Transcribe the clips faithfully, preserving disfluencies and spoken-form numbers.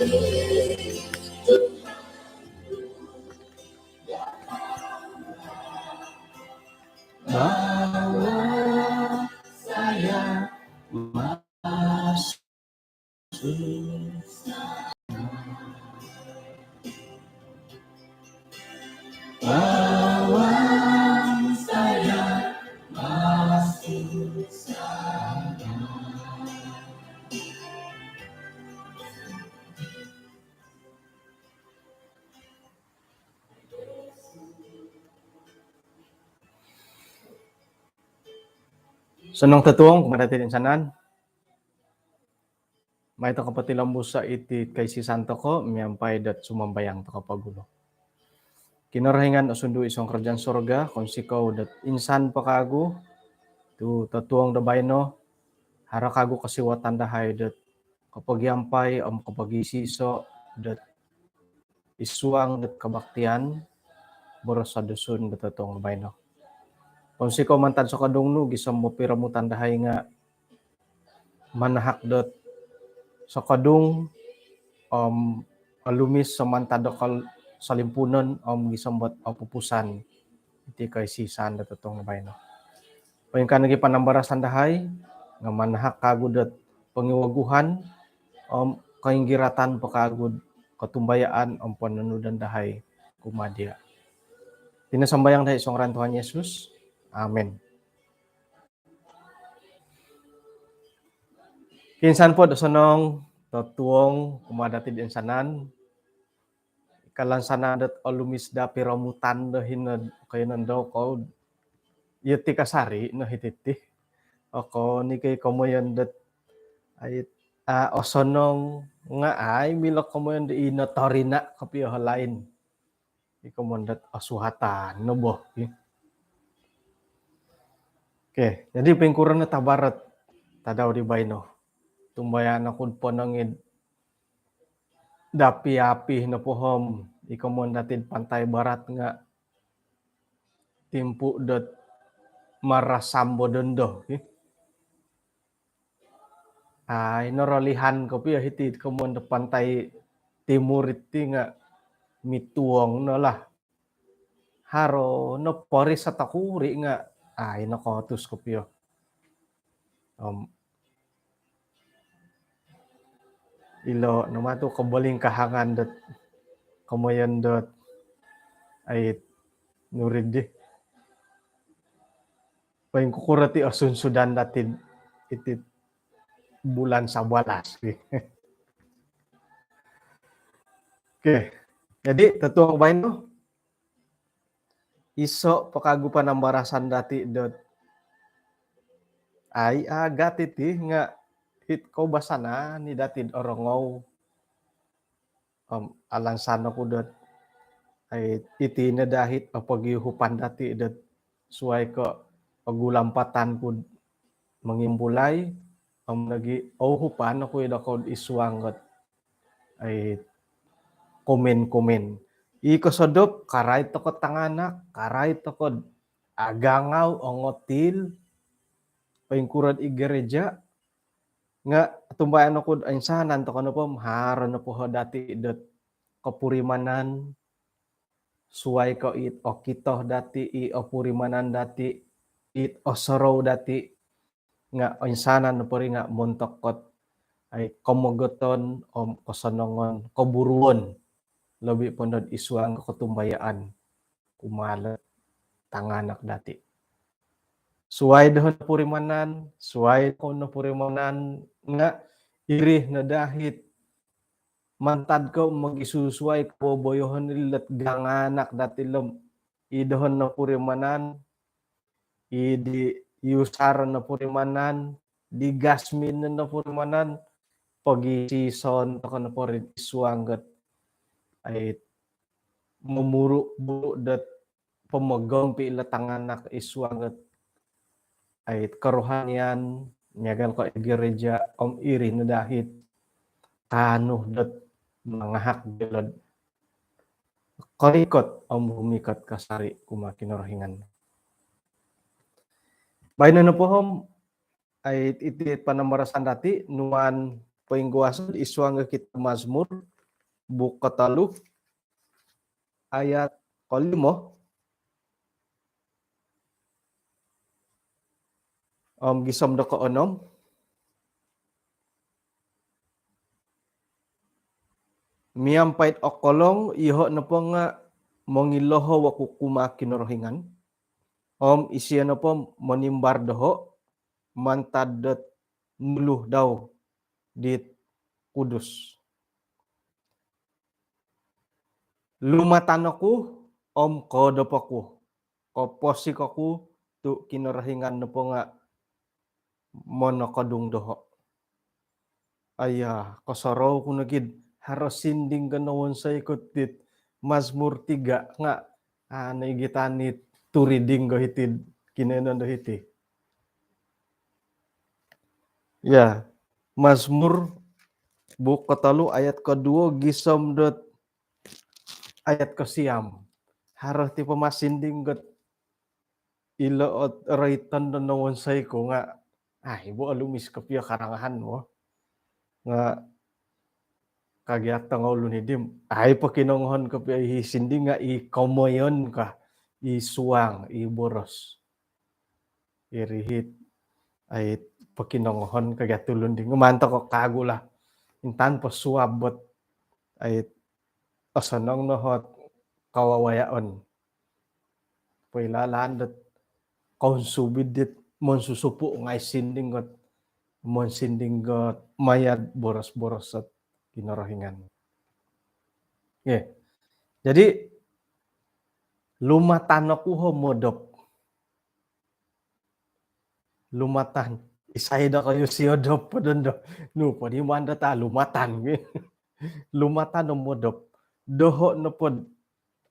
Bawa saya masuk sana. Bawa saya masuk sana. Osonong totuong kumaa dati toinsanan. Mai toko potilombuso iti koisisan toko miampai dot sumambayang toko pogulu. Kinorohingan osundu id suang kerajaan sorga, kounsikou dot insan po kagu tu totuong do baino, haro kagu kosiwatan dahai dot kopogiampai om kopogiiso-iso dot id suang dot kebaktian boros do Dusun do totuong baino. Kounsikou mantad sokodung nu gisom piromutan dahai nga manahak dot sokodung om olumis so mantad do kol- solimpunon om gisom dot opupusan iti koisisan do totuong baino. Poingkaa nogi panambarasan dahai nga manahak kagu dot pongiwaguhan om koinggiratan po kagu kotumbayaan om pononudan dahai kumaa dia. Iti no sambayang dahai id suang ngaran Tuhan Yesus. Amin. Koinsan po dot osonong totuong kumaa dati toinsanan. Kalansanan dot olumis do piromutan do hino koiyonon dau kou. Iyo ti kasari no hiti ti. Okon i ko i komoyon dot ai, a, osonong nga ai milo komoyon do ino torina kopio halaid. I komoyon dot osuhatan no bo. Okey, jadi poingkuro no tabar dot tadau di baino. Tumbayaan oku ponong id dapi-api nopo om i komoyon dati id pantai barat nga timpu dot marasam bo dondo, okey. Ai norolihan kopio hiti komoyon do pantai timur iti nga mituong no lah. Haro no poris atau kuri nga ai nokotus kopio. Om ilo no matu kobolingkahangan dot komoyon dot ai nurid di. Poingkukuro ti osunsudan dati iti bulan sabalas. Okey. Jadi totuong baino iso po kagu panambarasan dati dot ai agat iti nga it koubasanan i dati orongou. Om alansan oku dot ai iti no dahai opogiuhupan dati dot suai ko ogulampatan ku mongimbulai om nogi ouhupan oku i dokou id suang dot ai komen-komen. I kosodop karait toko tanganak, karait toko agangau, ongotil, poingkuro id gereja, nga tumbayaan oku oinsanan toko nopo om haro nopo dati dot kopurimanan suai ko it okito dati, i opurimanan dati, it osorou dati, nga oinsanan nopo ri nga montok dot ai komogoton om kosonongon, koburuon, lobi po dot id suang kotumbayaan kumaa dot tanganak dati. Suai doho nopurimanan, suai kou nopurimanan nga iri no dahai mantad ko mogisusuai koboboyoon ilo dot ganganak dati om i doho nopurimanan, i di Yusar nopurimanan, di Gasmin nopurimanan, pogisison toko nopo ri id suang dot ai momuru-buru dot pomogompi ilo tanganak id suang dot ai kerohanian miagal ko id gereja om iri no dahai kaanu dot mangahak dilo dot korikot om rumikot kasari kumaa Kinorohingan. Baino nopo om ai iti panambarasan dati nuan poingkuaso id suang Kitab Mazmur, buuk kotolu, ayat kolimo. Om gisom do koonom. Miampai do okolong, iyoho' nopo nga' mongiloho' oku kumaa Kinorohingan. Om isio nopo monimbar doho' mantad dot nulu dau dit kudus. Lumatan oku om koodop oku, koposik oku tu' Kinorohingan nopo nga' monokodung doho'. Aya, kosorou ku nogi'd haro sinding ko nowonsoi ku dit Mazmur tiga nga' a' no igitan i tu reading do hiti'd kinoiyonon do hiti. Ya, Mazmur buuk kotolu ayat koduo gisom dot ayat kosiam. Haro ti pomasinding got ilo ot roiton do nowonsoi ku nga', ai, bo olumis kopio karangahan bo. Nga' kagiat tongoulun hidi, ai, pokinongohon kopio i sinding nga' i komoyon ka, i suang, i boros. Iri hit, ai, pokinongohon kagiat tulun di. Nga' mantad ko kagu lah. Intan po suab bot, ai, osonong no hot kawawayaon. Poilaan dot kounsubid dit monsusupu' ngai' sinding got, monsinding got maya'd boros-boros ot Kinorohingan. Oke. Jadi, lumatan oku ho modop. Lumatan. Isai dokoyu si odop po dondo? Nu po di maan dot a' lumatan. Lumatan o modop. Doho' nopod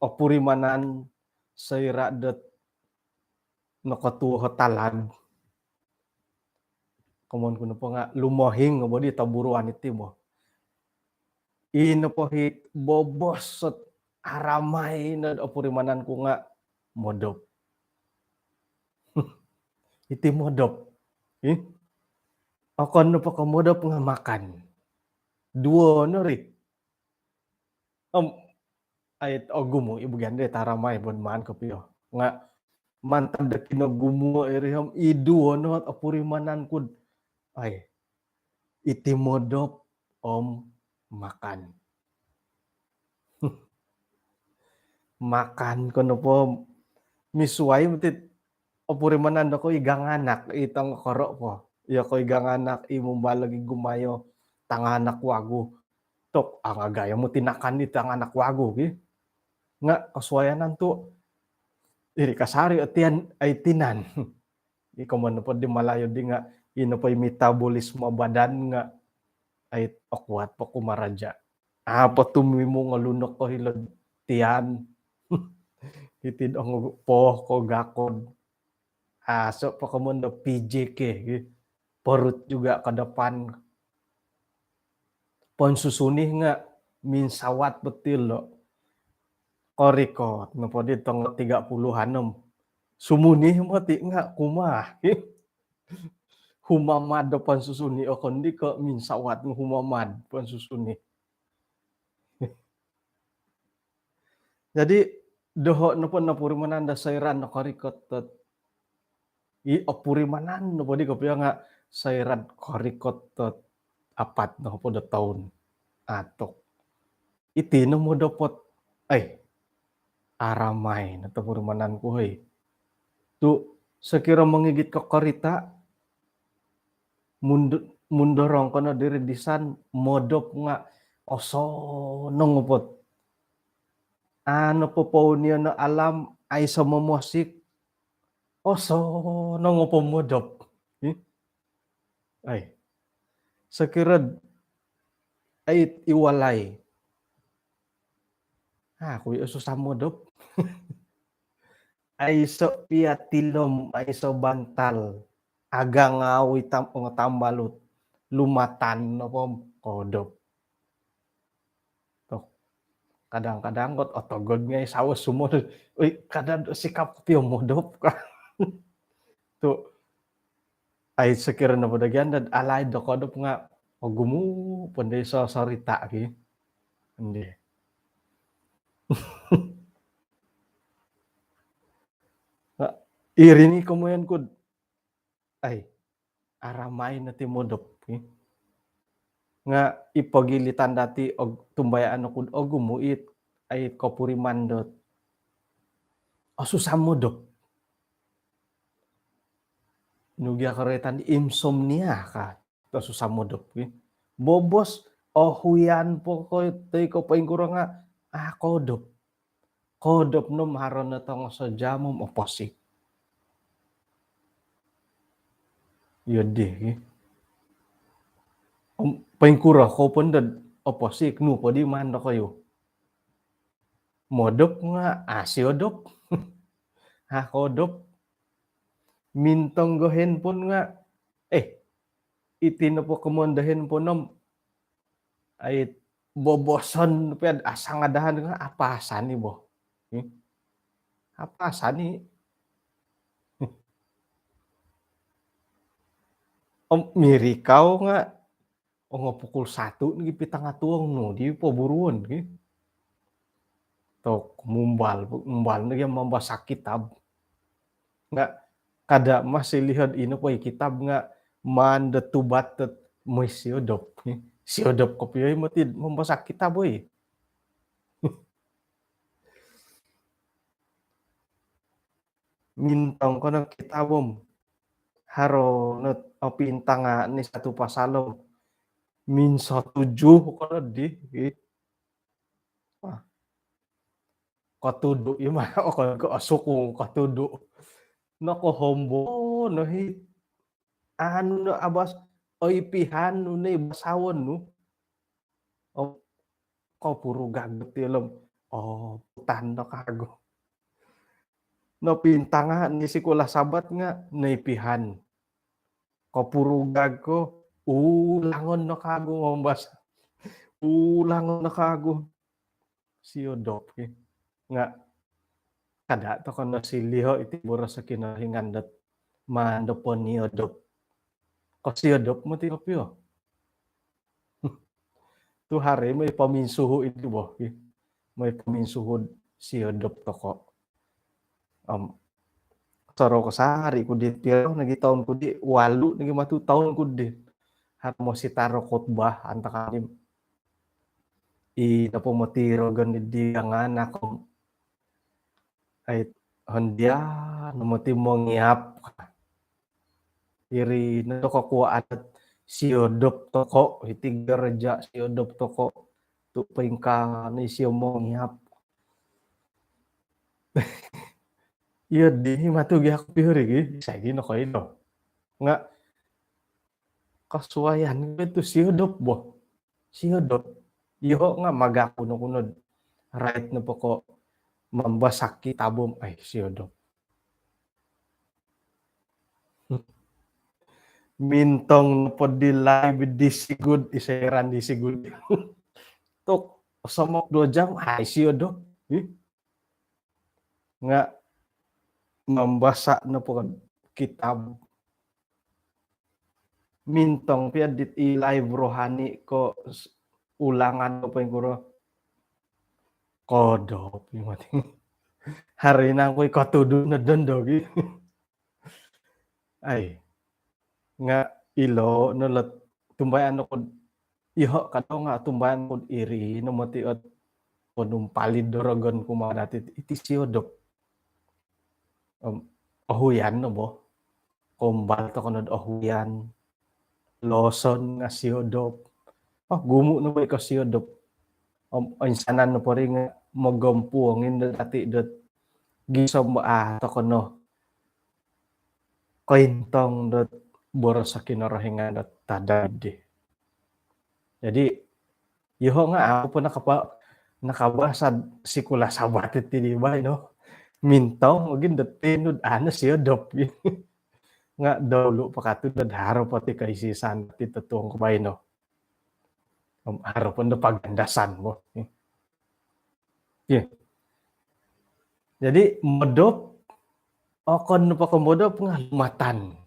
opurimanan soira' dot nokotuo ho talad. Komoyon ku nopo nga' lumohing bo di toburuan iti bo. I nopo hit bobos ot aramai nod opurimanan ku nga' modop. Iti modop. Ih. Okon nopo ko modop nga' makan. Duo no ri. Om, ai, ogumu' i bagian di taramai bo maan kopio. Nga' mantad do kinogumu' iri om i duo no ot opurimanan kud. Ai, iti modop om makan. Makan ko nopo misuai moti opurimanan do ko igang anak, i tongokoro' po. Iyo ko igang anak, i mumbaal lagi gumayo tanganak wagu. Tok, angagayo moti nakan di tanganak wagu, ki. Nga' kosuayanan tu', iri kasari o tian, ai, tinan. I komoyon nopo di Malayu di nga', i nopo i metabolisme badan nga', ai, okuat po kumaraja. Apo tu mimung olunok ko hilo'd tian. Hiti'd ongo po ko gakod. Aso' po komoyon do P J K, perut juga ke depan. Ponsusuni nga' minsawat betul lo. Korikot nopo di tongo tiga puluhan om sumuni moti nga' kumaa. Humamad do ponsusuni, okon di ko' minsawat nga' humamad ponsusuni. Jadi, doho' nopo nopurimanan do soira' nokorikot dot, i opurimanan nopo di kopio nga' soira'd korikot dot apat nohopod do toun. Atok. Iti no modop ot, ai, aramai no topurimanan ku, hoi. Tu' sokiro mongigit ko korita', mund-, mundorong ko no diri disan, modop nga' osonong opot. Ano popounion no alam, aiso momosik, osonong opo modop. Ih. Ai. Sokiro'd, ai, i walai. Aku yo susah modop. Aiso pia tilom, aiso bantal. Agang au i tam-, tambalut. Lumatan nopo om koodop. Tok. Kadang-kadang kot otogod ngai' sawo sumodop. Oi, kada do sikap kopio modop ka. Tu', ai, sokiro nopo do giandad alaid do koodop nga' Ogumu' po ndoi so sorita' ki. Ndoi. Iri ni komoyon ku'd, ai, aramai no ti modop ki. Nga' i pogilitan dati' og tumbayaan oku'd ogumu' it, ai, kopuriman dot, oh, susah modop. Nu gia koroitan di insomnia ka, to susah modop ki. Bobos, ohuyan po ko toi ko poingkuro nga', ah, kodop. Kodop no om haro no tongo sejam om oposik. Iyo di ki. Om poingkuro ko po ndod oposik, nu po di maan dokoyu? Modop nga', ah, siodop. Ah, kodop. Mintong go handphone nga', eh, iti nopo komoyon do handphone om, ai, boboson pia'd asangadahan nga', apasani bo? Hmm? Apasani? Om mirikau nga', ongo pukul satu nogi pitanga tuong nu di poburuon ki. Tok, mumbal, mumbal nogi mambasa' kitab. Nga' kada' masiliho'd ino po i kitab nga' maan do tubat dot moi siodop. Siodop kopio i moti'd mambasa' kitab, oi. Mintong ko no kitab om haro no opintanga' ni satu pasal om minsotuju ko no di. Wah. Kotudu' i ma, okon ko osukung, kotudu'. Nokohombo no hi. Anu no abas, oipihan nu ni basawon nu. Oh, kopurugag ti lom. Oh, putan no kagu. Nopintanga' ni sikula Sabat nga' noipihan. Kopurugag ko, ulangon no kagu ngombas. Ulangon no kagu. Siodop ki. Nga' kada' toko no siliho' iti boros o Kinorohingan dot maan do poniodop. Kosiodop moti kopio. Tu haro moi pominsuhu' iti bo ki. Moi pominsuhu'd siodop toko. Om, sorou kasari' ku di, piro nogi toun ku di, walu nogi matu toun ku di. Haro mositaro khutbah antakan di. I nopo moti rogon di anganak om, ai, hondia no moti mongiap. Iri no toko kuo adat siodop toko, iti gereja siodop toko. Tu poingkaa ni sio mongiap. Iyo di matu gi aku pihuri gi, sai gi no koi do. Nga' kasuaian ko tu siodop bo. Siodop. Iyo nga' magaku no kuno. Rait no poko mambasa' kitab om, ai, siodop. Mintong nopo di live di sigud, isai ngaran di sigud. Tok, somok duo jam, ai, siodop. Ih. Nga' mambasa' nopo kitab. Mintong pia dit i live rohani ko s-, Ulangan ko poingkuro. Kodop i moti. Hari nangku i kotudu' no dondo gi. Ai. Nga' ilo no lot tumbayaan oku'd, iyoho' kadau nga' tumbayaan oku'd iri no moti ot ponumpalid do rogon kumaa dati' iti siodop. Om, ohuyan no bo. Kombal toko nod ohuyan. Loson nga' siodop. Oh, gumu' no bo i kosiodop. Om, oinsanan nopo ri nga' mogompuong indo dati' dot gisom bo a' toko no kointong dot boros o Kinorohingan dot tadau di. Jadi, iyoho' nga' au po nakapa-, nakabasa'd sikula Sabat iti di baino. Mintong ogi dot tinud anu siodop gi. Nga' daulu po katu dot haro po ti kaisisan ti totuong ko baino. Om haro po ndo pagandasan bo. Okey. Jadi, modop, okon nopo ko modop nga' lumatan.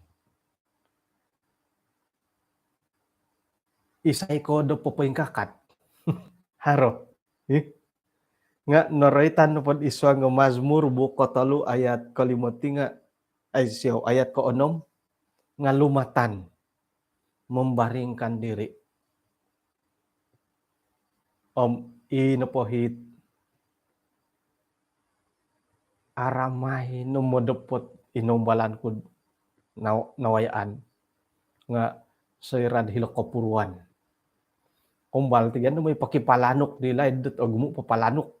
isai koodop popoingkakat? Haro. Ih. Nga noroitan nopo id suang Mazmur buuk kotolu ayat kolimo ti nga, ai, siou, ayat koonom, nga lumatan, membaringkan diri. Om i nopo it aramai no modop ot inombalan ku naw-, nawayaan nga soira do hilo kopuruan. Umbal ti gia no moi pokipalanuk di laid dot ogumu papalanuk.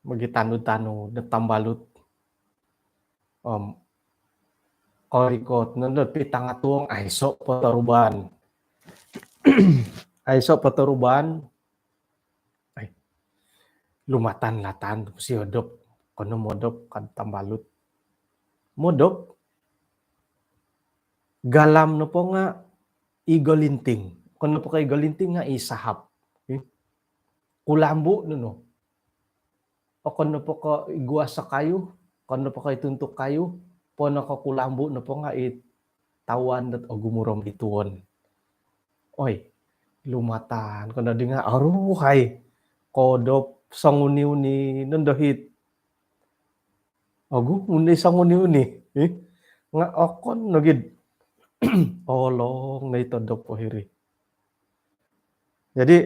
Mogitanud-tanud do tambalut. Om korikot no do pitanga tuong, aiso potorubaan. Aiso potorubaan. Ai, lumatan-latan tu mesti odop. Kono modop kan tambalut. Modop. Galam nopo nga i golinting. Kono nopo ko i golinting nga i sahap. Ih. Kulambu nunu. Okon nopo ko i guas kayu, okon nopo ko i tuntuk kayu, pono ko kulambu nopo nga i tawan dot ogumu rombituon. Oi, lumatan kono di nga, aruhai. Kodop songuni-uni nondo it. Ogumu no i songuni-uni. Ih, nga okon nogi do olong no it odop o hiri. Jadi,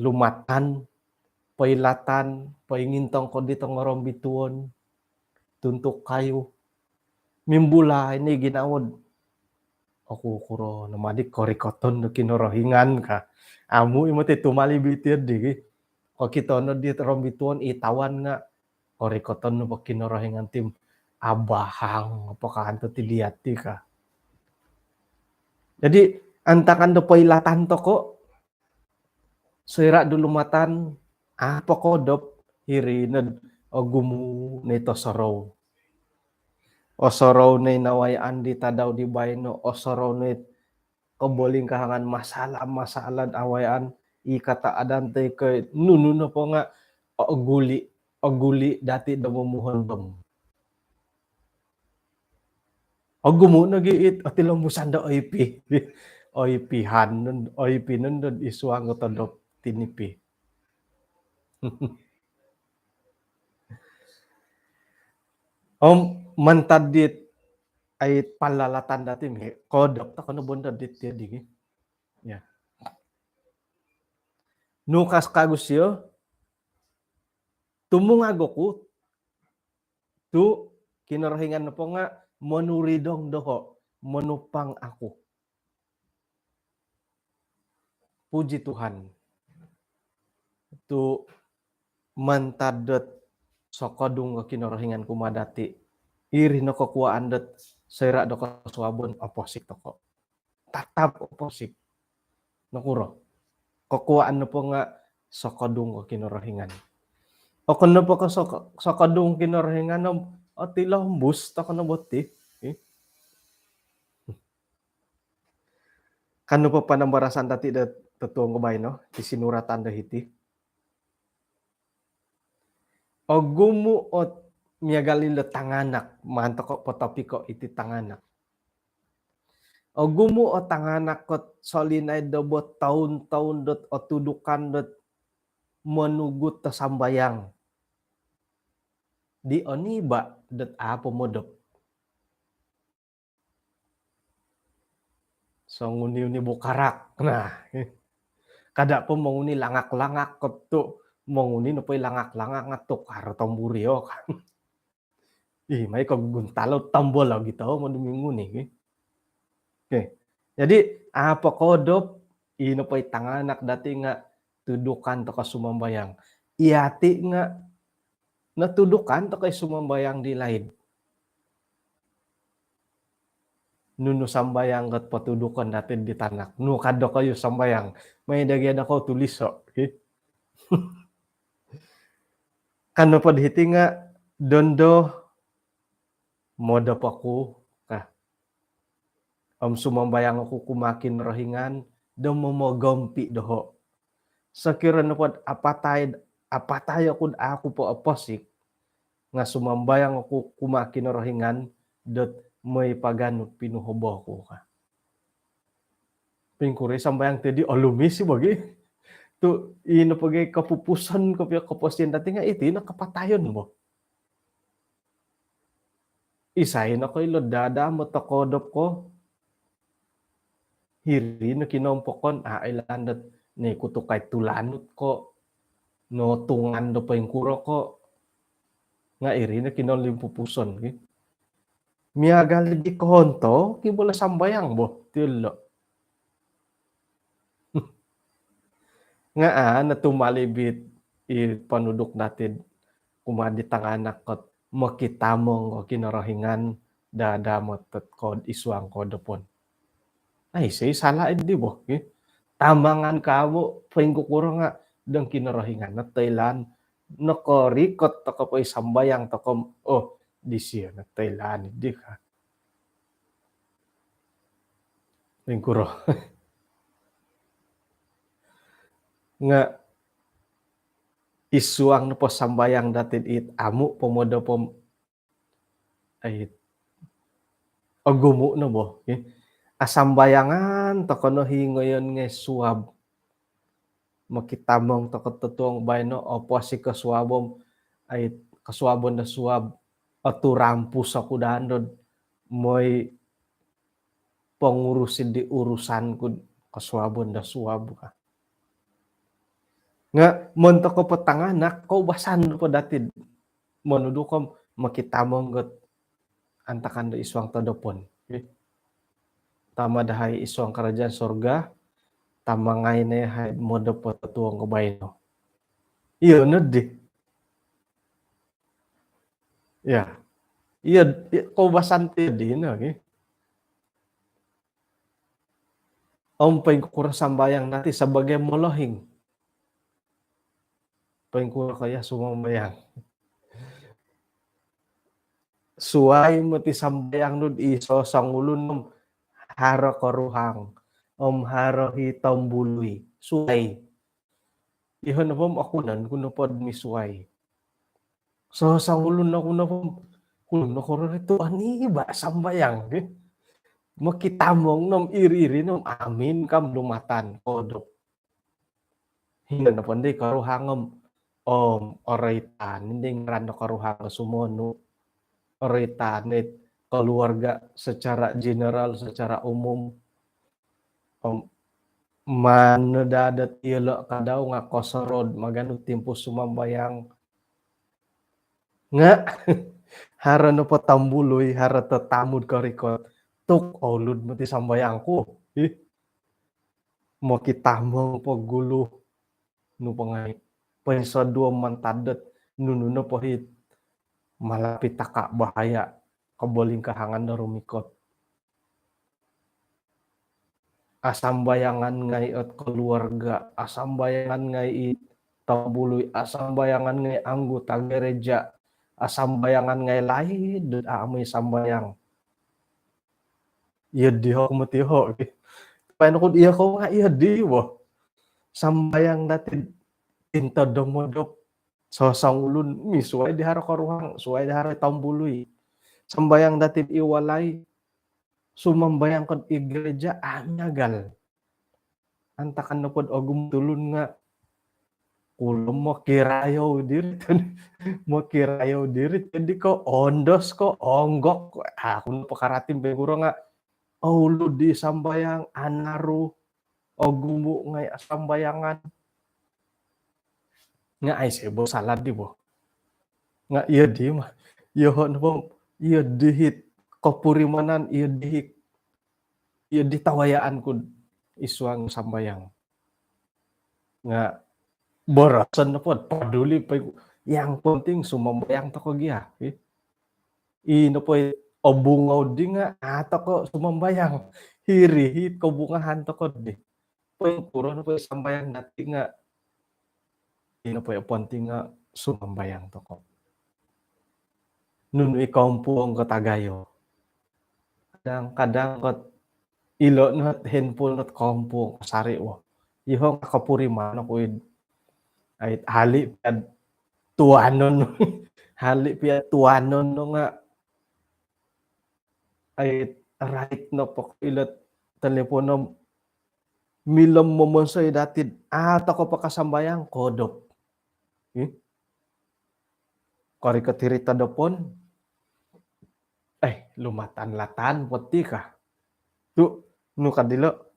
lumatan, poilatan, poingintong ko di tongorombituon, tuntuk kayu. Mimbulai no i ginawo do, "Oku kuro no ma di korikoton do Kinorohingan," ka. Amu i moti tumalib iti di gi. Kokito no di rombituon i tawan nga korikoton nopo Kinorohingan ti om abahang apa ka anto ti liat ti ka. Jadi, antakan do poilatan toko, soira do lumatan, apo koodop, hiri no do ogumu no it osorou. Osorou no i nawayaan di tadau di baino, osorou no it kobolingkahangan, masalah-masalah do awayaan, i kataadan toi ko nunu nopo nga oguli, oguli dati do momuhondom. Ogumu nogi it otilombusan do oipi. Oipihan nondo, oipi nondo id suang o todop tinipi. Om mantad dit, ai, palalatan dati mi, koodop toko no bo ndo dit dia digi. Ya. Nu ka kagu sio, tumungag oku, tu Kinorohingan nopo nga monuridong doho, monupang aku. Puji Tuhan. Tu mantad dot sokodung o Kinorohingan kumaa dati, iri no kokuaan dot soira do kosuabon oposik toko. Tatap oposik. Nokuro? Kokuaan nopo nga sokodung o Kinorohingan. Okon nopo ko soko-, sokodung Kinorohingan om otilombus toko no bo ti. Ih. Kan nopo panambarasan dati do totuong ko baino, ti sinuratan do hiti. Ogumu ot miagal ilo tanganak, maan toko potopiko iti tanganak. Ogumu o tanganak ot solinaid do bo toun-toun dot otudukan dot monugut do sambayang. Di oniba dot apo modop. Songuni-uni bukarak. Nah, kada po monguni langak-langak ko tu, monguni nopo i langak-langak nga tukar tomburio kan. Ih, mai ko guntalo tombol lagi tau mau minggu ni. Oke. Jadi, apo koodop, i nopo i tanganak dati nga tudukan toko sumambayang. Iati nga notudukan toko i sumambayang di laid. Nunu sambayang kat potudukon dati di tanak. Nu kado kayu sambayang. Mai dagi ada kau tuliso. Oke. Kan nopo di hiti nga dondo modop oku ka. Om sumambayang oku kumaa Kinorohingan do momogompi doho. Sokiro nopo apatai, apatai oku do aku po oposik, nga sumambayang oku kumaa Kinorohingan dot moi paganu pinuhobo ku ka. Pingkuri sambayang ti di olumis i bagi. Tu ino pogi kopupuson kopio koposion dati nga iti no kapatayon bo. Isai no koilo dada mo tokodop ko. Hiri no kinompokon, a ilaan dot ni kutukai tulanut ko. No tungan do poingkuro ko. Nga iri no kinolimpupuson ki. Miagal di konto ki bola sambayang bo tilo. Nga a na tumalibit i panuduk dati kumaa di tanganak kot mokitamong o Kinorohingan dada motot kod isuang kodopon. Ai sei salah di bo ki. Tamangan kamu poingkukuro nga dong Kinorohingan na toilaan nokorikot toko poi sambayang toko. Oh, disio na toilaan di ka. Ingkuro. Nga isuang nopo sambayang dati it amu pomodo pom ait ogumu no bo. Asambayangan toko no hingoyon ngai suab. Mokitamong toko totuong baino opo si kosuabom ait kosuabon do suab. Otu rampus oku daan dod moi pongurus di urusan ku kosuabon do suab ka. Nga montok ko patanganak koubasan po dati monuduk om mokitamong got antakan do isuang todopon. Tama dahai isuang kerajaan sorga, tama ngai ne hai modop po totuong ko baino. Iyo no di. Ya. Iya, koubasan ti di no ki. Om poingkuro sambayang dati sabagai molohing. Poingkuro kaya sumambayang. Suai moti sambayang nu di iso songulun om haro koruhang om haro hi tombului. Suai. Iho nopo om okunon ku nopo misuai. So songulun oku nopo om kulun no koro ri tuan i ba sambayang. Mokitamong nom iri-iri nom amin kam lumatan kodop. Hino nopo ndi koruhang om om oroitan ndi ngaran do koruhang sumonu. Oroitan it keluarga secara general, secara umum. Om mano dadat iyolo kadau nga kosorod maganu timpu sumambayang. Nga haro nopo tombului, haro totamud korikot. Tuk oulud moti sambayang ku. Ih. Mokitamong po gulu nu po ngai. Poinsoduo mantad dot nunu nopo hit malapit taka bahaya kobolingkahangan do rumikot. Asambayangan ngai ot keluarga, asambayangan ngai i tombului, asambayangan ngai anggota gereja, asambayangan ngai laid dot amu i sambayang. Iyo diho moti ho. Pain ku iyo ko nga iyo di bo. Sambayang dati tinta domodop. Sosongulun misuai di haro koruhang, suai di haro tombului. Sambayang dati i walai. Sumambayang kod i gereja anyagal. Antakan nopod ogum tulun nga kulom mokirayou diri. Mokirayou diri jadi ko ondos ko onggok. Aku no pakaratim peguro nga oulud di sambayang anaru ogumu ngai asambayangan. Nga ai sebo salah di bo. Nga iyo di mah. Iyo ho nopo iyo di hit kopurimanan iyo di hit iyo di tawayaan ku isuang sambayang. Nga boroson nopo paduli pa yang penting sumambayang toko gia. Ino po obungou di nga ato ko sumambayang. Hiri hit kobungahan toko di. Poingkuro nopo sambayang dati nga ino po penting nga sumambayang toko. Nunu i kampung ko tagayo. Kadang-kadang kot ilo not handphone not kampung sari wo. Iho nga kapuriman aku id ait hali piad tuanon. Hali piad tuanon no nga ait rait no pok ilot telepon no Milo momonsoi dati, a' toko po kasambayang, kodop. Ih. Korikot hiri todopon. Eh, lumatan-latan po ti ka. Tu, nu ka dilo.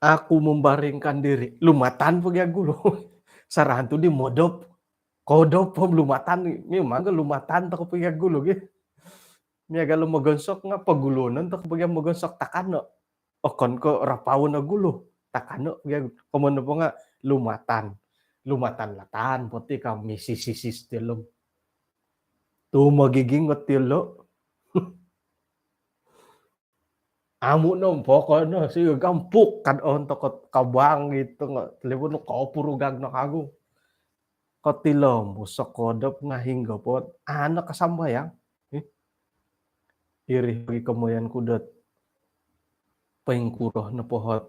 Aku membaringkan diri. Lumatan po gia gulu. Sarahan tu di modop. Kodop po lumatan. Memang lumatan toko po gia gulu gi. Miagal lo mogonsok nga pogulunon toko po gia mogonsok takano. Okon ko rapaon o gulu. Takano gia. Komoyon nopo nga lumatan. Lumatan-latan po ti ka misisisis ti lo. Tu mogiging ot ti lo. Amu no pokokno si gampuk kad on toko kabang gitu nga. Telepon no kopurugag no kagu. Kotilombus o kodop nga hinggo po ot a' no kasambayang. Ih. Iri pogi komoyon ku dot poingkuro nopo ot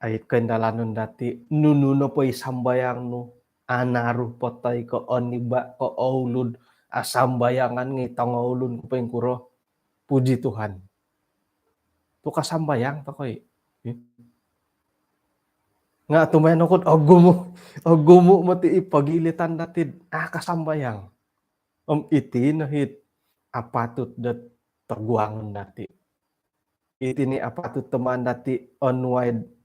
ai koindalanon dati, nunu nopo i sambayang nu, anaru po toi ko oniba ko oulud, asambayangan ngai tongoulun ko poingkuro. Puji Tuhan. Tu kasambayang toko i. Nga tumbayaan oku dot ogumu, ogumu moti i pogilitan dati dot a' kasambayang. Om iti no it apatut dot toguangon dati. Iti ni apatut tomaan dati onuai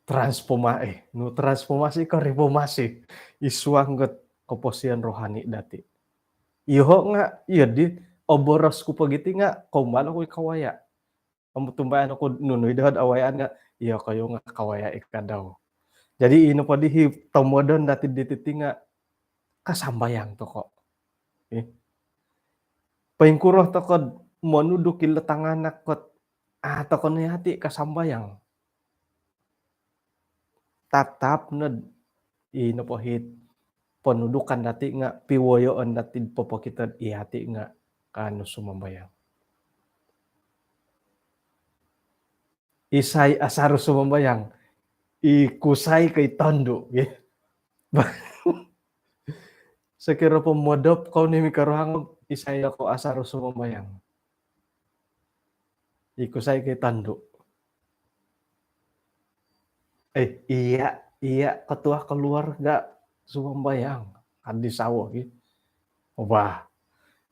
transforma-, eh, nu transformasi ko reformasi. I suang dot koposion rohani dati. Iyoho nga, iyo di, oboros ku po giti nga, kombal oku i kawaya. Om tumbayaan oku nunu i doho dot awayaan nga, iyokoyu nga kawaya i kadau. Jadi, ino po di i tomodon dati diti ti nga, kasambayang toko. Ih. Poingkuro toko dot monuduk ilo tanganak ko dot a' toko no yati kasambayang. Tatap no dot i nopo it ponudukan dati nga piwoyoon dati dot popokito dot i yati nga kaanu sumambayang. Isai asaru sumambayang? I kusai ko i tondu, ya. Sokiro po modop kou ni mikoruhang, isai ko asaru sumambayang? I kusai ko i tondu. Eh, iya, iya, ketua keluarga sumambayang. Kan di sawo, ya. Wah,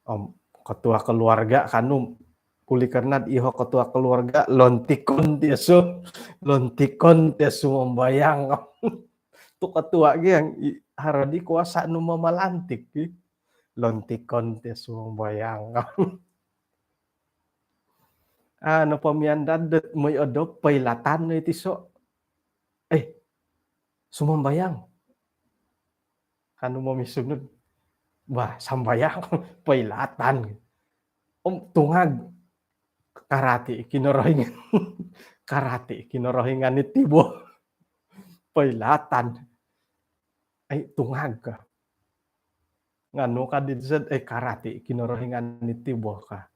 om, ketua keluarga kanu, kuli karna iho ketua keluarga, lontikon ti su-, lontikon ti sumambayang. Tu ketua gi yang i-, haro di kuasa nu mamalantik gi. Lontikon ti sumambayang. Ah, nopo mian dot moi odop, poilatan no iti so. Eh, sumambayang. Kanu momisunud. Bah, sambayang, poilatan. Om tungag. Karati Kinorohingan. Karati Kinorohingan iti bo. Poilatan. Ai, tungag ka. Nganu ka di sed, eh, karati Kinorohingan iti bo ka.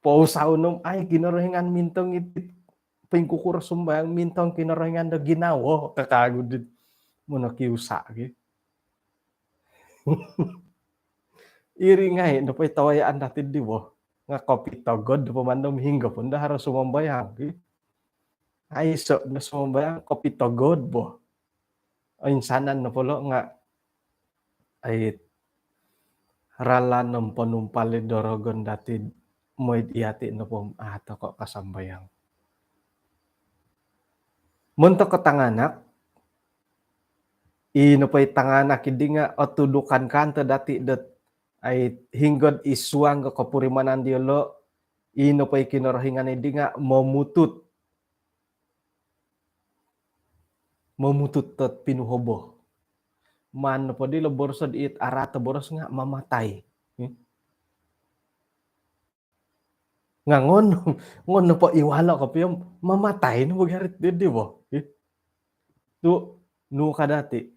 Pousau nom, ai, Kinorohingan mintong iti, poingkukuro sumbayang mintong Kinorohingan do ginawo, ka kagu di monokiusa gi. Iri ngai nopo i tawayaan dati di bo. Nga kopitogod do pomandom hinggo pun do haro sumambayang gi. Aiso no sumambayang kopitogod bo. Oinsanan nopo lo nga ai ralan om ponumpal i dorogon dati moid iyati nopo om a' toko kasambayang. Montok ko tanganak, i nopo i tanganak idi nga otudukan kanto dati dot ai hinggod i suang ko kopurimanan diolo, i nopo i Kinorohingan idi nga momutut. Momutut tot pinuhobo. Maan nopo di lo boros ot it araat o boros nga mamatai. Hmm? Nga ngon, ngon nopo iwalo kopio mamatai no bo garit di, di bo. Hmm? Tu nu ka dati.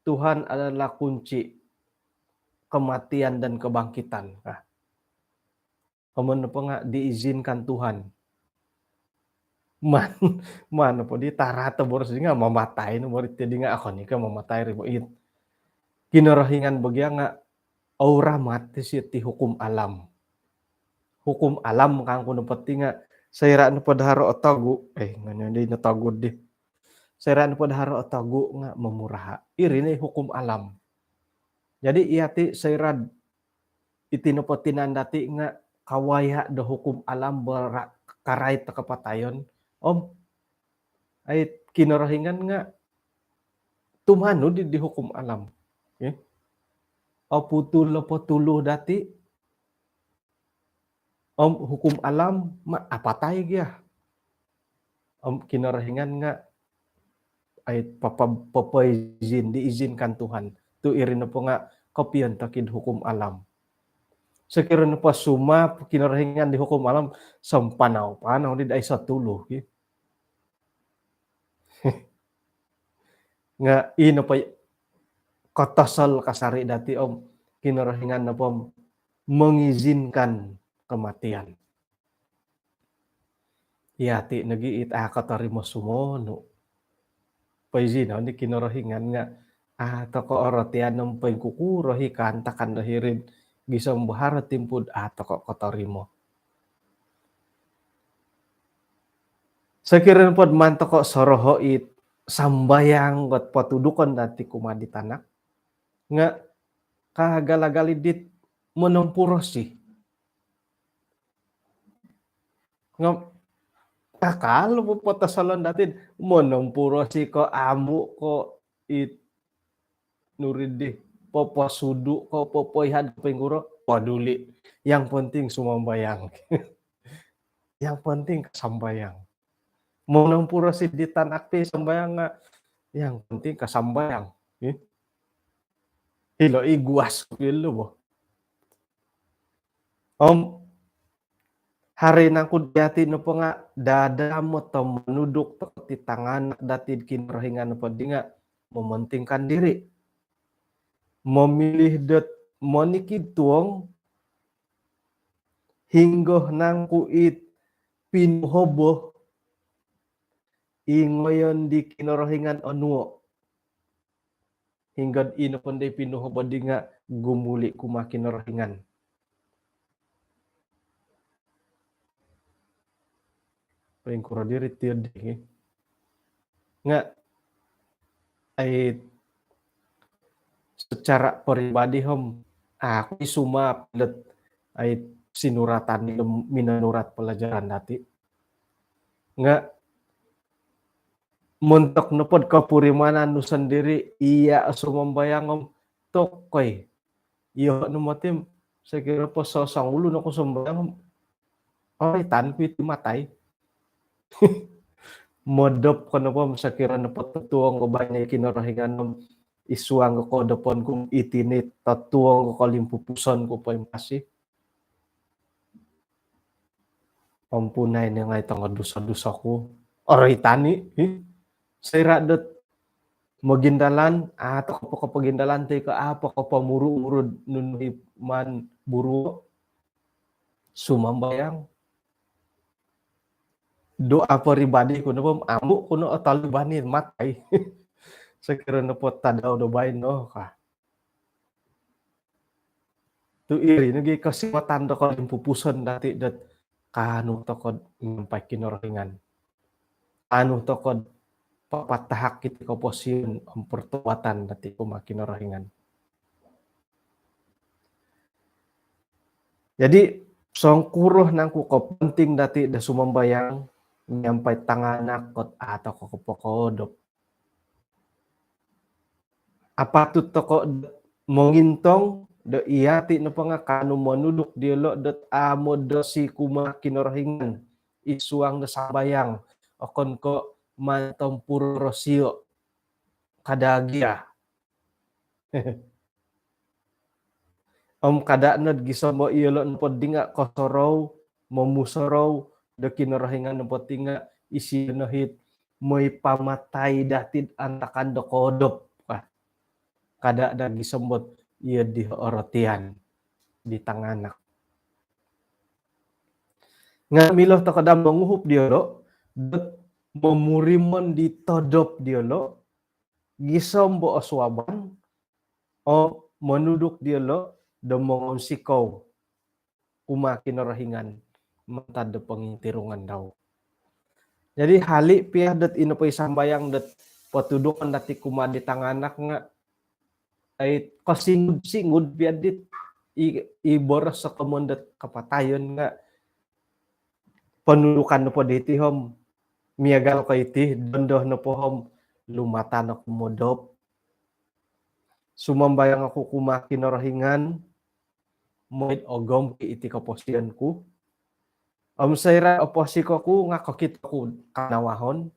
Tuhan adalah kunci kematian dan kebangkitan. Nah. Komoyon nopo nga diizinkan Tuhan. Maan, maan nopo di taraat o boros di nga mamatai no bo ri ti di nga okon i ko mamatai ri bo it. Kinorohingan bo gia nga auramat ti si ti hukum alam. hukum alam kangku nopo ti nga, soira nopo do haro otogu, eh, ngano di notogu di. Soira nopo do haro otogu nga momuraha. Iri no hukum alam. Jadi, iya ti soira iti nopo tinan dati nga kawaya do hukum alam bera-, karait do kapatayon. Om, ai Kinorohingan nga tumanud di, di hukum alam. Ya. Oputul opo tulu dati, om hukum alam ma apatai gia. Om Kinorohingan nga ai papa-, papaizin, diizinkan Tuhan. Tu iri nopo nga kopiontok id hukum alam. Sokiro nopo sumap Kinorohingan di hukum alam, sampanau-panau di dai satulu, ki. Nga ino po i kotosol kasari dati om Kinorohingan nopo mengizinkan kematian. Iya ti nogi it a kotorimo sumonu. Poizinon di Kinorohingan nga a toko orotian om poingkukuro i kaantakan do hiri'd gisom do haro timpu'd a toko kotorimo. Sokiro nopod maan toko soroho it sambayang ot potudukon dati kumaa di tanak nga kaagal-agal i dit monompurosi. Nga kakal po potosolon dati, monompurosi ko amu ko it nurid di, poposudu ko, popoihad ko, poingkuro, peduli. Yang penting sumambayang. Yang penting kasambayang. Monompurosi di tanak ti sambayang nga, yang penting kasambayang. Eh? Hilo i guas pilo bo. Om haro nangku dati nopo nga dadamot om monuduk toko ti tanganak dati Kinorohingan nopo di nga mementingkan diri. Memilih dot monikid tuong hinggo nangku it pinuhobo i ngoyon di Kinorohingan onuo. Hinggo ino pun di pinuhobo di nga gumuli kumaa Kinorohingan. Poingkuro diri tiod di, eh? Nga ai secara peribadi om aku i sumap dot ai sinuratan di minonurat pelajaran dati. Nga montok nopod kopurimanan nu sendiri, iya sumambayang om tokoi. Iyo no moti, sokiro po sosongulun oku sumambayang om, oi, tan ku iti matai. Modop ko nopo, sokiro nopo totuong ko baino Kinorohingan om id suang ko kodopon ku, iti no totuong ko kolimpupuson ku po i masih. Ampunai no ngai tongo dusa-dusaku. Oroitan i, hi. Soira dot mogindalan, a toko po kopogindalan toi ko a po kopomuru-muru nunu i maan buruo. Sumambayang. Doa peribadi ku nopo, amu ku no otolibani matai. Sokiro nopo tadau do baino ka. Tu iri nogi kosiwatan do kolimpupuson dati dot kaanu toko miampai Kinorohingan. Kaanu toko papatahak iti koposion om pertobatan dati kumaa Kinorohingan. Jadi, songkuro nangku kopenting dati do sumambayang miampai tanganak ot a toko kopokodop. Apatut toko do mongintong do iya ti nopo nga kaanu monuduk diolo dot amu do si kumaa Kinorohingan id suang do sambayang, okon ko maan tompurosio. Kada gia. Om kada nod gisom bo iyolo nopo di nga kosorou, momusorou do Kinorohingan nopo ti nga isio no it moi pamatai dati antakan do kodop. Wah. Kada da gisom bo iyo di orotian di tanganak. Nga milo toko da monguhup diolo dot momurimon di todop diolo gisom bo osuaban, o monuduk diolo do mongonsikou. kumaa Kinorohingan mantad do pongintirungan dau. Jadi hali pia dot ino po i sambayang dot potudukon dati kumaa di tanganak nga ai kosingud-singud pia dit i, i boros sokomon dot kapatayon nga ponudukan nopo diti om miagal ko iti dondo nopo om lumatan oku modop. Sumambayang oku kumaa Kinorohingan, mooi do ogompi iti koposion ku. Om soira oposiko ku nga kokito ku kanawahon.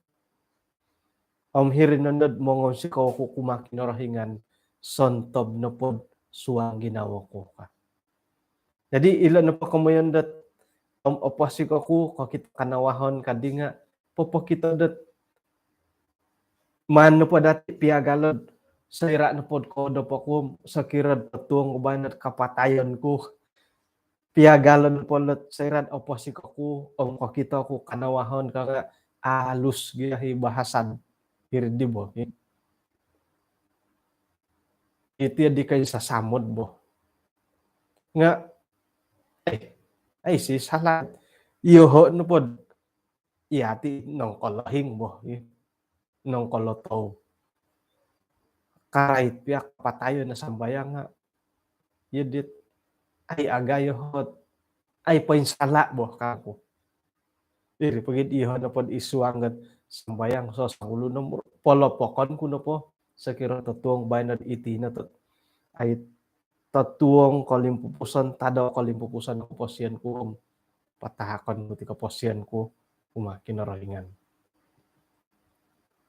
Om hiri nondo do mongounsikou oku kumaa Kinorohingan sontob nopo do suang ginawo ku ka. Jadi ilo nopo komoyon dot om oposiko ku kokito kanawahon ka di nga popokito dot maan nopo dati piagalon soira nopo do koodop oku sokiro do totuong baino do kapatayon ku. Piagalon nopo dot soira oposiko ku om kokito ku kanawahon ka nga alus gia i bahasan hiri di bo. Iti di kai sasamod bo. Nga eh ai si salah. Iyoho nopo do iyati nongkolohing bo, nongkolotou. Karait pia kapatayon no sambayang nga iyo dit ai agayo hot ai poinsala bo kangku. Iri pogi iyoho nopo do isuang gat sambayang so songulun om polopokon ku nopo sokiro totuong baino do iti no tu ai totuong kolimpupuson, tadau kolimpupuson koposion ku om patahakon ku ti koposion ku kumaa Kinorohingan.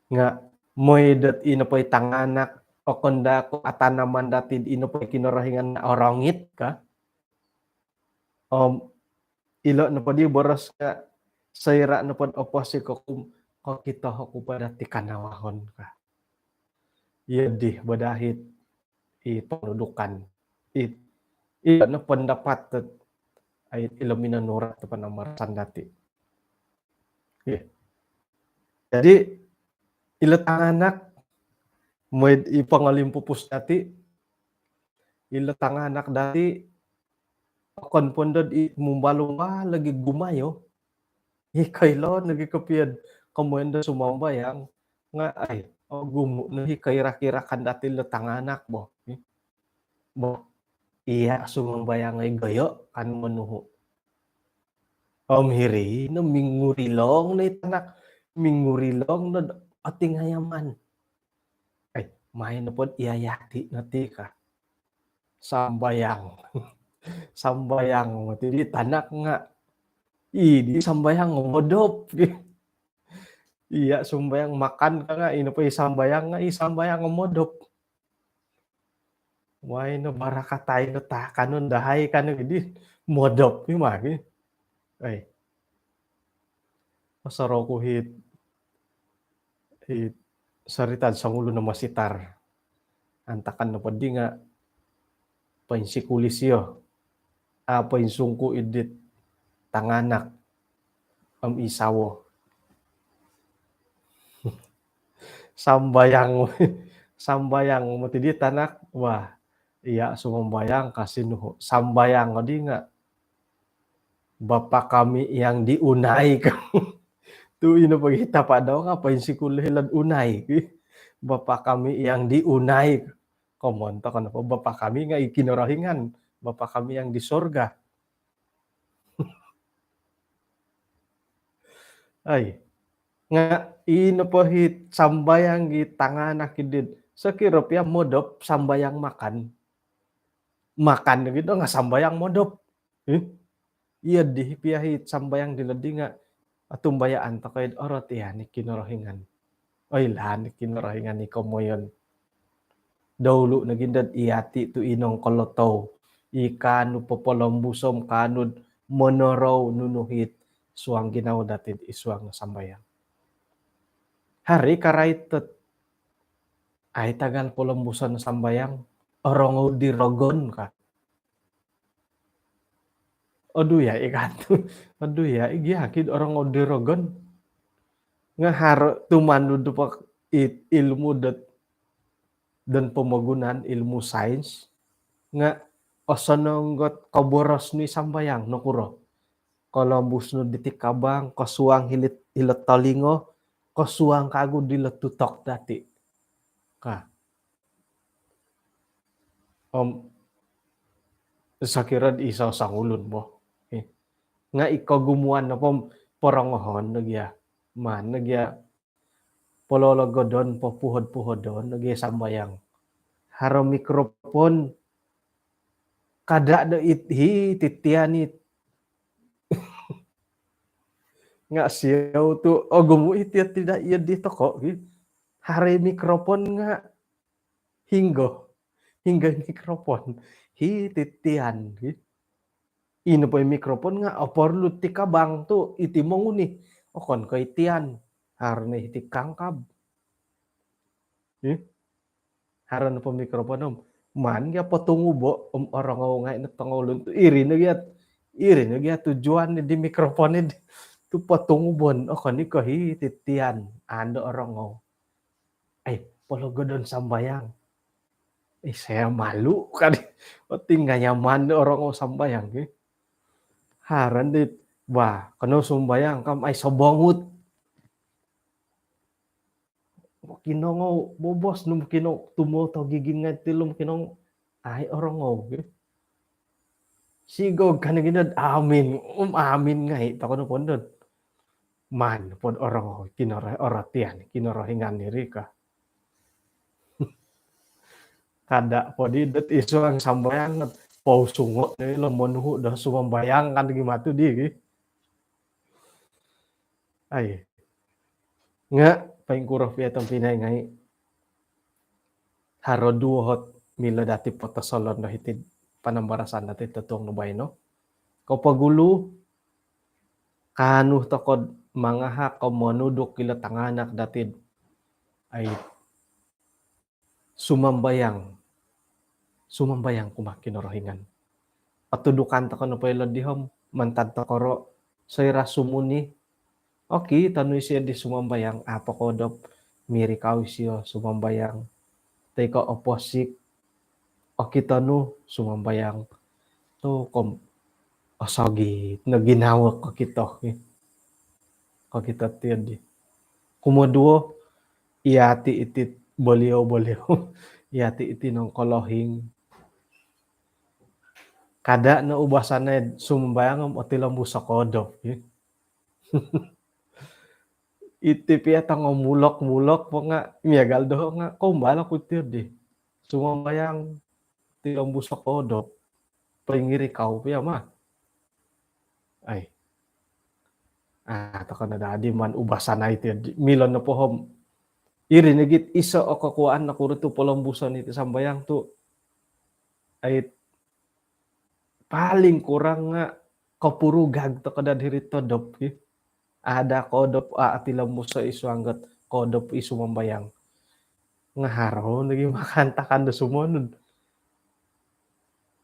Nga mooi dot ino po i tanganak okon daa ko atanaman dati ino po i Kinorohingan nga orongit ka. Om ilo nopo di boros nga soira nopo do oposiko ku kokito oku po dati kanawahon ka. Iyo di bo dahit i ponudukan i, ilo no pendapat dot ai ilo minonurat tu panamarasan dati. Jadi ilo tanganak mooi i pongolimpupus dati, ilo tanganak dati okon pondo i mumbalu nga lagi gumayo. I koilo nogi kopio do komoyon do sumambayang nga ai ogumu no i koira-irakan dati lo tanganak bo. Bo iya sumambayang ai goyo kan monuhu. Om hiri no mingurilong no i tanak, mingurilong no otingayaman. Ai main nopo do iyati no ti ka. Sambayang. Sambayang moti di tanak nga i di sambayang modop. Iya sumbayang makan ka nga ino po i sambayang nga i sambayang modop. Wai no barakatai no takanon dahai kano gidi modop i magi. Ai. Pasal oku hit i sarita songulun no masitar. Antakan no podi nga poinsikulis iyo. A poinsungku idit tanganak om isawo. Sambayang sambayang moti di tanak wah iya sumambayang kasi nuhu sambayang odi nga Bapa kami yang di unai. Tu ino pogi tapa dau nga poinsikul hilo'd unai. Bapa kami yang di unai. Komon to kono po Bapa kami nga i Kinorohingan. Bapa kami yang di sorga. Ai. Nga ino po hi sambayang i tanganak idit. Sokiro pia modop sambayang makan. Makan gitu nga sambayang modop. Iyo di pia hi sambayang dilo di nga atumbayaan tokou id orot iya ni Kinorohingan. Oilaan ni Kinorohingan i komoyon. Daulu nogi dot iyati tu inong kolotou i kaanu popolombuso om kaanu monorou nunu hit suang ginawo dati id suang sambayang. Hari karait dot ai tagal polombuson sambayang orongou di rogon ka. Odu ya i kan tu. Odu ya i gia kid orongou di rogon. Nga haro tumanud do pak ilmu dot dan pomogunan ilmu sains nga osonong ot koboros nu i sambayang, nokuro? Kolombus nu diti kabang, kosuang hilit, hilo'd tolingo, kosuang kagu dilo tutok dati. Ka. Om, sokiro iso songulun bo. Eh. Nga i kogumuan nopo porongohon no gia. Maan no gia polologodon, popuhod-puhodon no gia sambayang. Haro mikrofon, kada do it, hi, titian it. Nga siou tu, ogumu it, tidak iya di toko, gi. Haro mikrofon nga hinggo. Hinggo mikrofon. Hi, titian, gi. Ino po i mikrofon nga oporlu ti kabang tu, iti monguni. Okon ko itian. Haro no hiti kangkab. Ih. Haro no po mikrofon om. Maan gia potungubo om orongou ngai no tongulun tu. Iri no gia, iri no gia tujuan di mikrofon di. Tu potungubon. Okon i ko hi titian. Ando orongou. Ai, pologodon sambayang. Eh, saya malu kan. Tinggal nyaman do orongou sambayang, eh. Haro di, wah, kano sambayang kam, ai, sobongut. Kinongou, bobos, nung kinongou, tumo to giging ngai tilum kinongou, ai, orongou, eh. Sigog kan gina, amin, um, amin ngai, toko no pondon. Maan pod orongou, kinoro-, orotian, Kinorohingan diri ka. Kada po di dot isuang sambayang, pousungo ni lo monuhu do sumambayang kan gi matu di, gi. Ai. Nga, paingkuro pia tompinai ngai. Haro duo ot milo dati potosolon do hiti panambarasan dati totuong do baino. Kopogulu, kaanu tokod mangahak ko monuduk ilo tanganak dati. Ai, sumambayang. Sumambayang kumaa Kinorohingan. Patudukan toko nopo ilo dihom, mantad tokoro, soira sumuni. Oki, tonu isio di sumambayang, apo kodop, mirikau isio sumambayang. Toi ko oposik, oki tonu sumambayang. Tu kom, osogit no ginawo kokito, eh. Kokito tiyo di. Kumoduo, iyati iti boliau-boliau. Iyati iti nongkolohing. Kada no ubasanai sumambayang om otilombus o kodop, eh. Iti pia tongo mulok-mulok po nga, miagal doho nga, kombal oku tiyo di. Sumambayang, tilombus o kodop. Poingirikau pia ma. Ai. Ah, toko no dadi maan ubasanai tiyo di. Milo no pohom. Iri nogit iso o kokuaan nokuro tu polombuson iti sambayang tu. Ai, paling kurang nga kopurugag toko dad hiri todop, eh. Ada kodop, a, ati lombus so isu anggot kodop isu mambayang. Nga haro nogi makantakan do sumonun.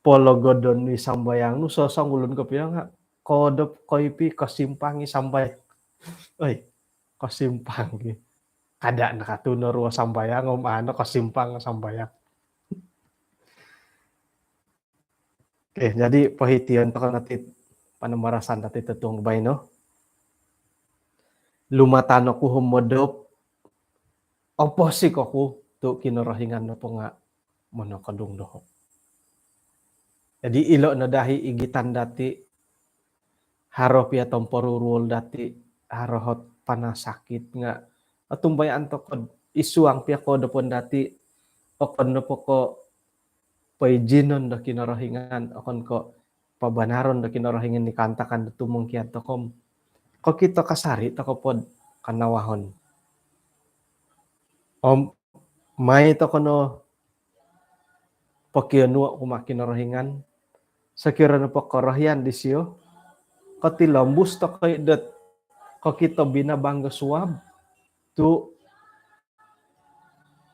Pologodon ni sambayang nu, sosongulun kopio nga kodop koipi kosimpang i sambayang. Oi, kosimpang i. Kada nakatuno ruo sambayang, om ano kosimpang sambayang. Okey, jadi pohition toko dati panambarasan dati totuong baino. Lumatanok ku humodop, oposik oku tu Kinorohingan nopo nga monokodung doho. Jadi ilo no dahi igitan dati, haro pia tomporuruol dati, haro hot panasakit nga otumbayaan toko isuang pia kodopon dati, okon nopo ko poijinon do Kinorohingan, okon ko pabanaron do Kinorohingan ni kaantakan do tumongkiad tokom. Kokito kasari toko pod kanawahon. Om mai toko no pokionuo kumaa Kinorohingan, sokiro nopo korohian disio, kotilombus toko i dot kokito binabang do suab, tu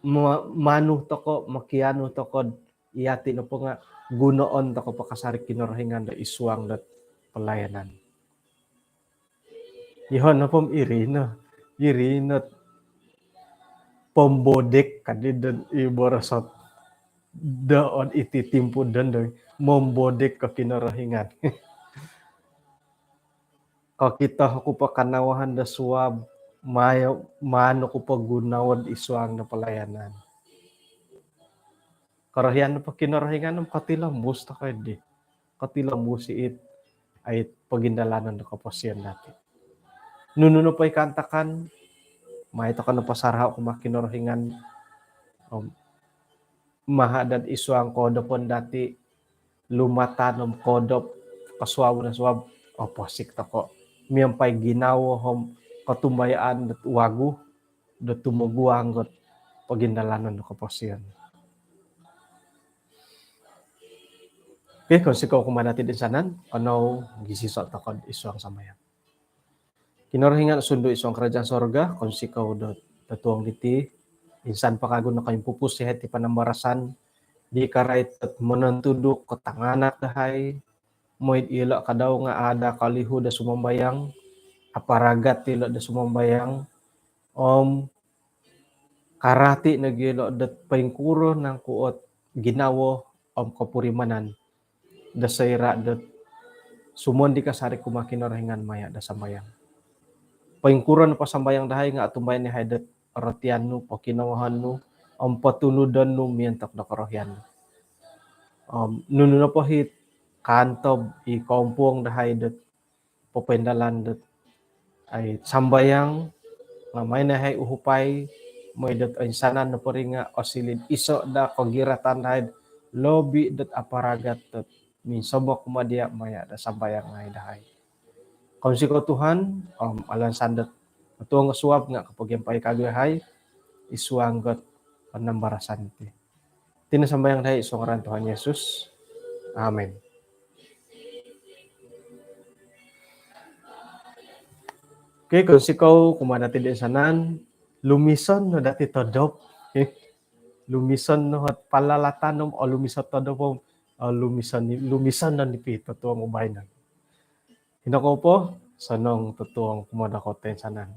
ma-, manu toko, mokianu toko, iyati nopo nga gunoon toko po kasari Kinorohingan do isuang dot pelayanan. Iho nopo iri no, iri no pombodek kadi dot i borosot. doon iti timpu dondo mombodik ko Kinorohingan. Kokito oku po kanawahan do suab, mayo, maan oku po gunood id suang do pelayanan. Korohian po Kinorohingan om kotilombus tokou di. Kotilombus it, it pogindalanan do koposion dati. Nunu nopo i kaantakan, maai tokou nopo sarahao kumaa Kinorohingan, om maha dot id suang koodopon dati, lumatan om koodop, kosuabon do suab, oposik tokou miampai ginawo om kotumbayaan dot wagu, do tumoguang dot pogindalanan do koposion. Okey, kounsikou kumaa dati toinsanan, kanou gisiso tokou id suang sambayang. Kinorohingan sundu id suang kerajaan sorga, kounsikou do totuong diti, insan po kagu nokoimpupus yahai ti panambarasan, di karait dot monontuduk ko tanganak dahai, mooi do ilo kadau nga ada kolihu do sumambayang, aparagat ilo do sumambayang, om karati nogi ilo dot poingkuro nangku ot ginawo om kopurimanan do soira dot sumondi kasari kumaa Kinorohingan maya do sambayang. Poingkuro nopo sambayang dahai nga otumbayaan yahai dot orotian nu, pokinongohon nu, om potunudon nu miontok do korohian nu. Om nunu nopo it kaantob i koompuong dahai dot popoindalan dot ai sambayang, nga maai no yahai uhupai, mooi dot oinsanan nopo ri nga osiliu do iso do kogiratan dahai lobi dot aparagat dot minsomok kumaa dia maya do sambayang ngai dahai. Kounsikou Tuhan, om alansan dot totuong suab nga kopogiampai kagu yahai id suang dot panambarasan ti. Iti no sambayang dahai id suang ngaran Tuhan Yesus. Amin. Okey, kounsikou kumaa dati toinsanan, lumison no dati todop. Okey. Lumison no ot palalatan om, oh, lumison todop om, oh, lumison ni, lumison no nipi totuong baino. Hino kou po, osonong totuong kumaa dokoyu toinsanan.